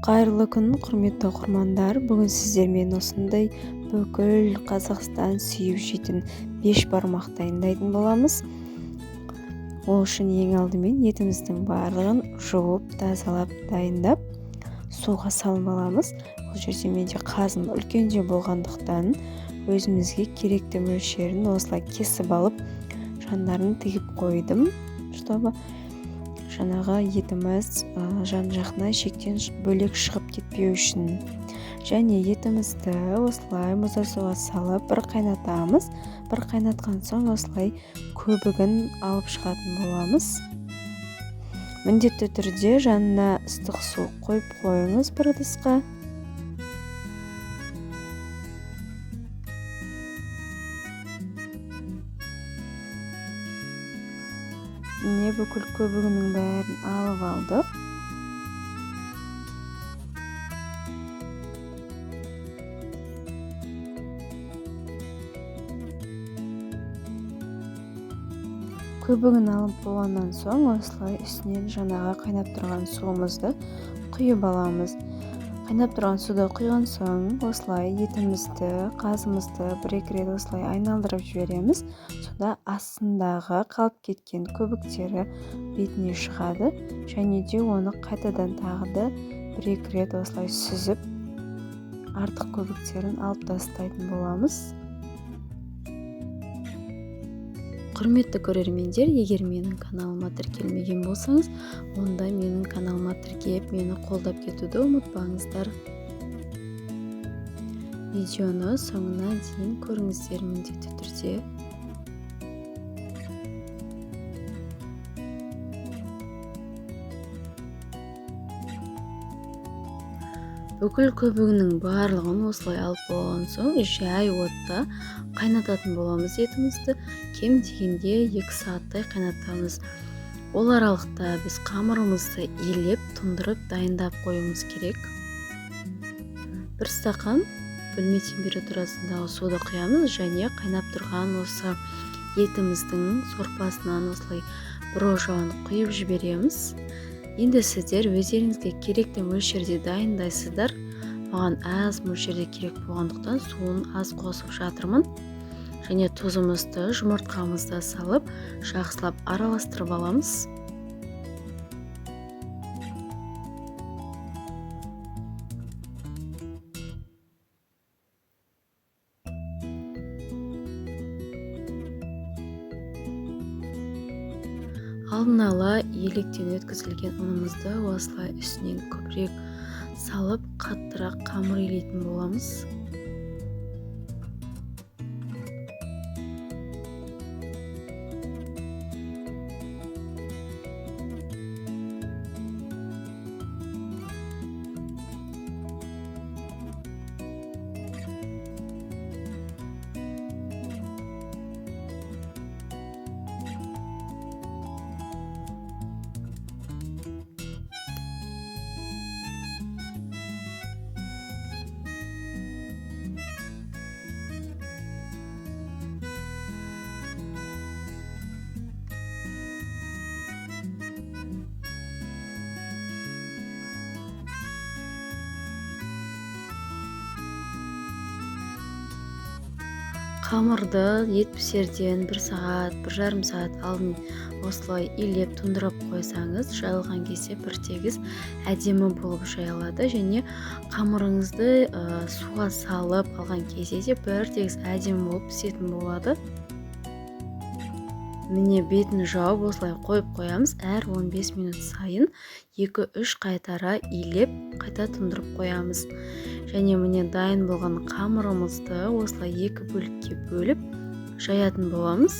Қайырлы күн, құрметті оқырмандар. Бүгін сіздермен осындай бүкіл Қазақстан сүйіп жейтін бешбармақ дайындайтын боламыз. Ол үшін ең алдымен етіміздің барлығын жуып, тазалап, дайындап, суға салып аламыз. Бұл жерде менде қазым үлкендеу болғандықтан өзімізге керекті мөлшерін осылай кесіп алып, жандарын тігіп қойдым, чтобы жаңағы етіміз жан-жағына шектен бөлек шығып кетпеу үшін. Және етімізді осылай мұздай суға салып бір қайнатамыз. Бір қайнатқан соң осылай көбігін алып шығатын боламыз. Міндетті түрде жанына ыстық су қойып қойыңыз бір ыдысқа. Міне, бүкіл көбігінің бәрін алып алдық. Көбігін алып болғаннан соң осылай үстінен жаңағы қайнап тұрған суымызды құйып аламыз. Қайнап тұрған суды құйған соң осылай етімізді, қазымызды бір-екі рет осылай айналдырып жібереміз. Сонда астындағы қалып кеткен көбіктері бетіне шығады. Және де оны қайтадан тағы да бір-екі рет осылай сүзіп, артық көбіктерін алып тастайтын боламыз. Құрметті көрермендер, егер менің каналыма тіркелмеген болсаңыз, онда менің каналыма тіркеліп, мені қолдап кетуді ұмытпаңыздар. Видеоны соңына дейін көріңіздер міндетті түрде. Бүкіл көбігінің барлығын осылай алып болған соң, жай отта қайнататын боламыз етімізді. Кем дегенде 2 сағаттай қайнатамыз. Ол аралықта біз қамырымызды илеп, тұндырып, дайындап қоюымыз керек. Бір стақан бөлме температурасындағы суды құямыз және қайнап тұрған осы етіміздің сорпасынан осылай бір ожауын құйып жібереміз. Енді сіздер өздеріңізге керекті мөлшерде дайындайсыздар. Маған аз мөлшерде керек болғандықтан суын аз қосып жатырмын. Және тұзымызды, жұмыртқамызды салып, жақсылап араластырып аламыз. Алдын ала електен өткізілген ұнымызды осылай үстінен көбірек салып, қаттырақ қамыр илейтін боламыз. Қамырды ет пісерден бір сағат, бір жарым сағат алдын осылай илеп тұндырып қойсаңыз, жайылған кезде бір тегіс әдемі болып жайылады. Және қамырыңызды суға салып алған кезде де бір тегіс әдемі болып пісетін болады. Міне, бетін жауып осылай қойып қоямыз. Әр 15 минут сайын 2-3 қайтара илеп қайта тұндырып қоямыз. Және міне дайын болған қамырымызды осылай екі бөлікке бөліп жаятын боламыз.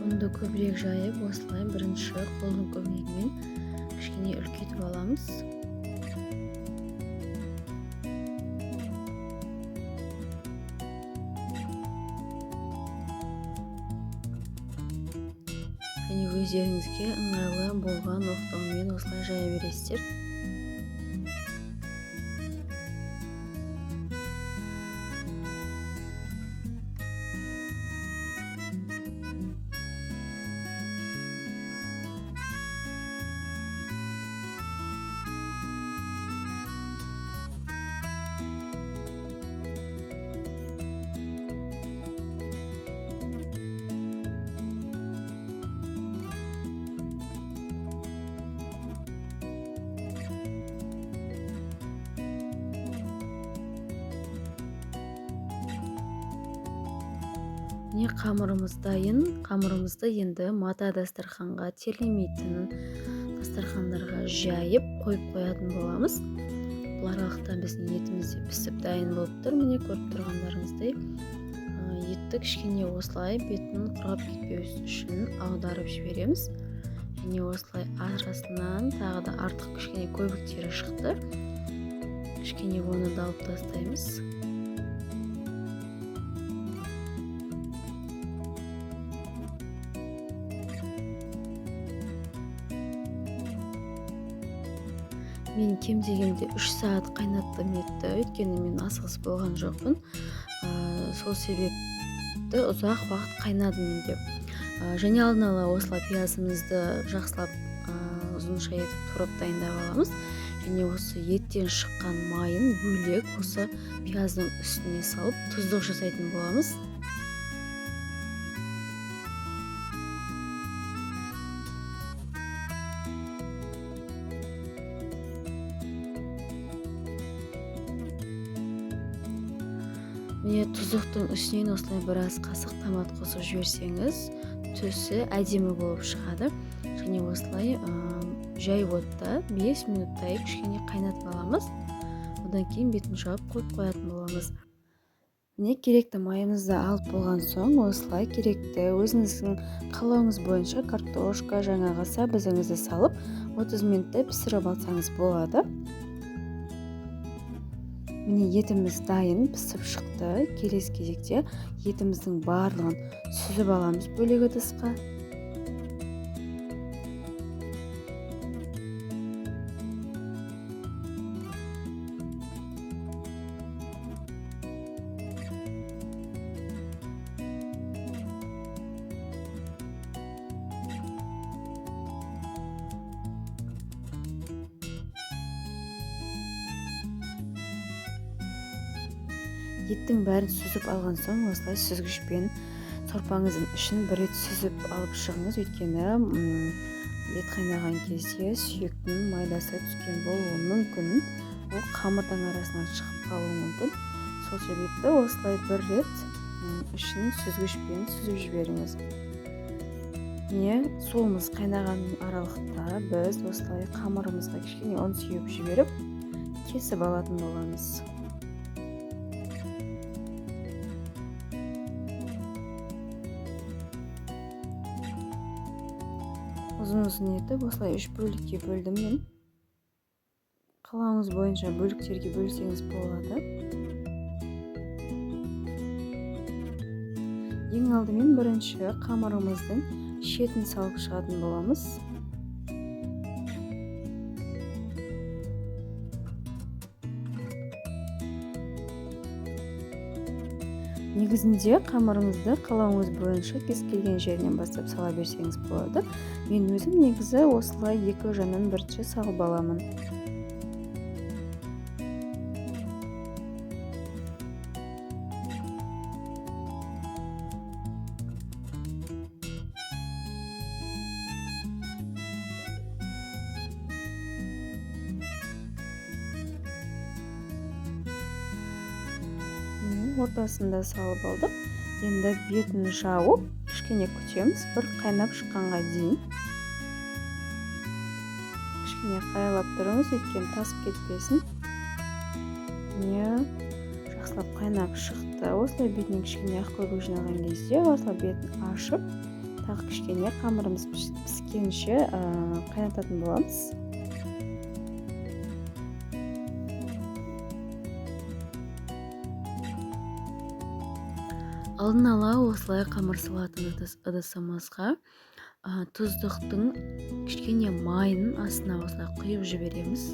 Ұнды көбірек жайып, осылай бірінші қолдың көмегімен кішкене үлкейтіп аламыз. Және өздеріңізге ыңғайлы болған оқтаумен осылай жая бересіздер. Міне, қамырымыз дайын. Қамырымызды енді мата дастарханға, терлемейтін дастархандарға жайып қойып қоятын боламыз. Бұл аралықта біздің етіміз де пісіп дайын болып тұр. Міне, көріп тұрғандарыңыздай, етті кішкене осылай бетін құрғап кетпеу үшін аударып жібереміз. Және осылай арасынан тағы да артық кішкене көбіктері шықты. Кішкене оны да алып тастаймыз. Мен кем дегенде 3 сағат қайнаттым етті, өйткені мен асығыс болған жоқпын. Сол себепті ұзақ уақыт қайнады менде. Және алдын ала осылай пиязымызды жақсылап ұзынша етіп турап дайындап аламыз. Және осы еттен шыққан майын бөлек осы пияздың үстіне салып тұздық жасайтын боламыз. Міне, тұздықтың үстінен осылай біраз қасық томат қосып жіберсеңіз, түсі әдемі болып шығады. Және осылай жай отта 5 минуттай кішкене қайнатып аламыз. Одан кейін бетін жауып қойып қоятын боламыз. Міне, керекті майымызды алып болған соң осылай керекті өзіңіздің қалауыңыз бойынша картошка, жаңағы сәбізіңізді салып 30 минуттай пісіріп алсаңыз болады. Міне, етіміз дайын пісіп шықты. Келесі кезекте етіміздің барлығын сүзіп аламыз бөлек ыдысқа. Еттің бәрін сүзіп алған соң осылай сүзгішпен сорпаңыздың ішін бір рет сүзіп алып шығыңыз, өйткені ет қайнаған кезде сүйектің майдасы түскен болуы мүмкін, ол қамырдың арасынан шығып қалуы мүмкін. Сол себепті осылай бір рет ішін сүзгішпен сүзіп жіберіңіз. Міне, суымыз қайнаған аралықта біз осылай қамырымызға кішкене ұн сеуіп жіберіп кесіп алатын боламыз. Ұзын-ұзын етіп осылай 3 бөлікке бөлдім мен. Қалауыңыз бойынша бөліктерге бөлсеңіз болады. Ең алдымен бірінші қамырымыздың шетін салып шығатын боламыз. Негізінде қамырыңызды қалауыңыз бойынша кез келген жерінен бастап сала берсеңіз болады. Мен өзім негізі осылай екі жағынан бірінші салып аламын. Ортасында салып алдық. Енді бетін жауып, кішкене күтеміз, бір қайнап шыққанға дейін. Кішкене қаялап тұрыңыз, өйткені тасып кетпесін. Міне, жақсылап қайнап шықты. Осылай бетіне кішкене ақ көбік жиналған кезде осылай бетін ашып, тағы кішкене қамырымыз піскенше қайнататын боламыз. Алдын ала осылай қамыр салатын ыдысымызға тұздықтың кішкене майын астына осылай құйып жібереміз.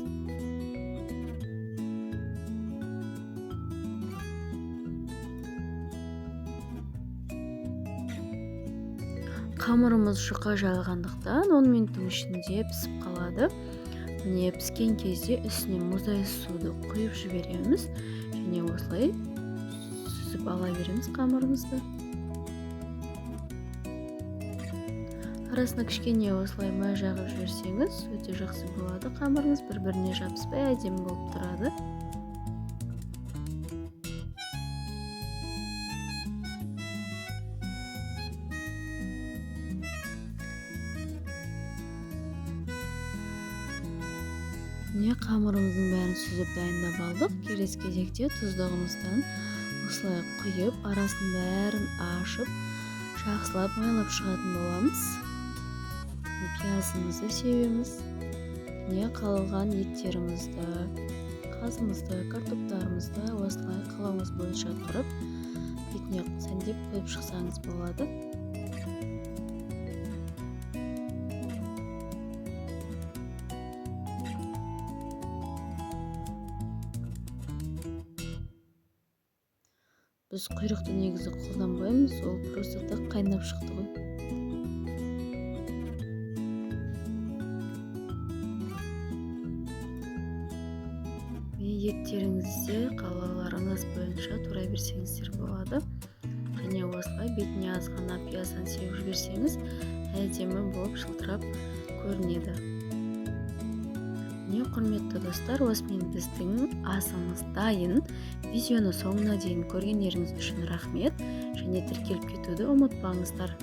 Қамырымыз жұқа жайылғандықтан 10 минуттың ішінде пісіп қалады. Міне, піскен кезде үстіне мұздай суды құйып жібереміз және осылай сүзіп ала береміз қамырымызды. Арасына кішкене осылай май жағып жіберсеңіз, өте жақсы болады. Қамырыңыз бір-біріне жабыспай әдемі болып тұрады. Міне, қамырымыздың бәрін сүзіп дайындап алдық. Келесі кезекте тұздығымыздан осылай құйып, арасын бәрін ашып, жақсылап майлап шығатын боламыз. Пиязымызды себеміз. Міне, қалған еттерімізді, қазымызды, картоптарымызды осылай қалауыңыз бойынша турап, бетіне сәндеп қойып шықсаңыз болады. Біз құйрықты негізі қолданбаймыз, ол просто так қайнап шықты ғой. Еттеріңізді қалауларыңыз бойынша турай берсеңіздер болады. Және осылай бетіне аз ғана пияздан сеуіп жіберсеңіз, әдемі болып жылтырап көрінеді. Міне, құрметті достар, осымен біздің асымыз дайын. Видеоны соңына дейін көргендеріңіз үшін рахмет және тіркеліп кетуді ұмытпаңыздар.